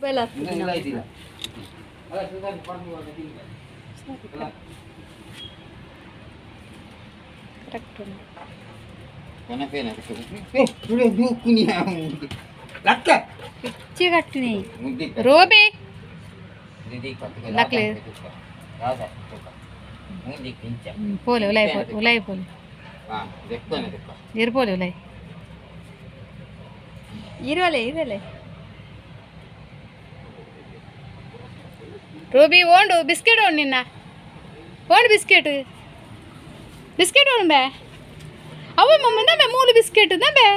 mobile correct పిచ్చి కట్టిని రోబీ లక్లే పోలే ఉలాయి ఉలాయి పోలే ఇరుపోలే ఉలాయి ఇరవలే ఇరవలే రూబీ ఓండు బిస్కెట్ ఓండు నిన్న ఓండు బిస్కెట్ బిస్కెట్ ఓండు బే అవ్వ మమ్మ ఇందా మూలు బిస్కెట్ ఇందా బే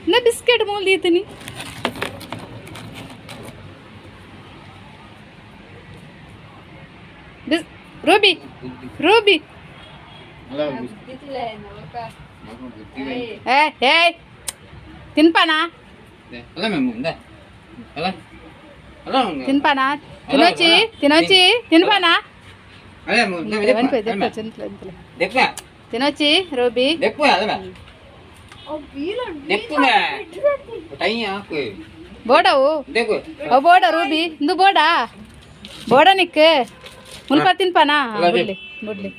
ఇందా బిస్కెట్ మూలు తీతుని రూబీ రూబీ ఏ ఏ తినపానా తినపానా తినొచ్చి తినొచ్చి తినపానా తినొచ్చి రూబీ బోడవు ఓ బోడ రూబీ ఇందు బోడా బోడా నిక్కు ముల్ప తినపానా బుడ్లి బుడ్లి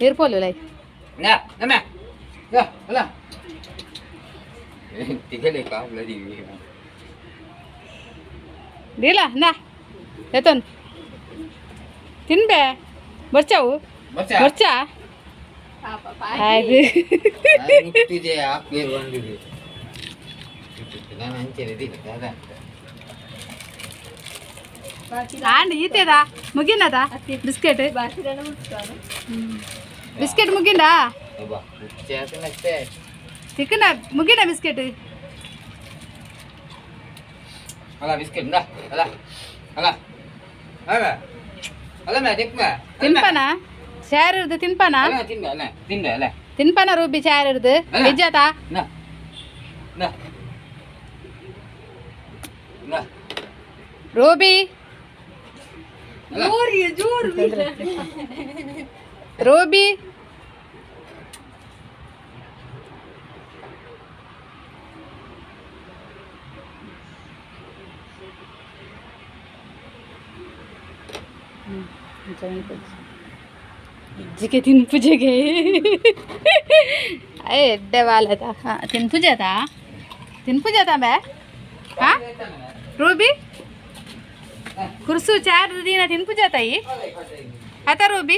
ఇరుపోలు లై దీలా నా ఎతన్ తిన్బే బొచ్చావు బొచ్చా అది అండ్ ఈతేదా ముగిందా బిస్కెట్ బిస్కెట్ ముగిందా తిక్కున ముగిందా బిస్కెట్ తిన్పానా చారుದು ತಿನ್ಪಾನಾ ತಿನ್ಪಾನ ರೂಬಿ ಚಾರುದು ನಿಜಾತಾ ರೂಬಿ రూబీ ಜಿಗೆ ತಿನ್ಪುಜೆಗೆ ಎಡ್ಡೆ ಬಾಲದ ತಿನ್ಪುಜದ ತಿನ್ಪುಜದ ಬೇ ಹಾಂ ರೂಬಿ ಕುರ್ಸು ಚಾರ್ ದಿನ ತಿನ್ಪುಜತಾಯಿ ಆತ ರೂಬಿ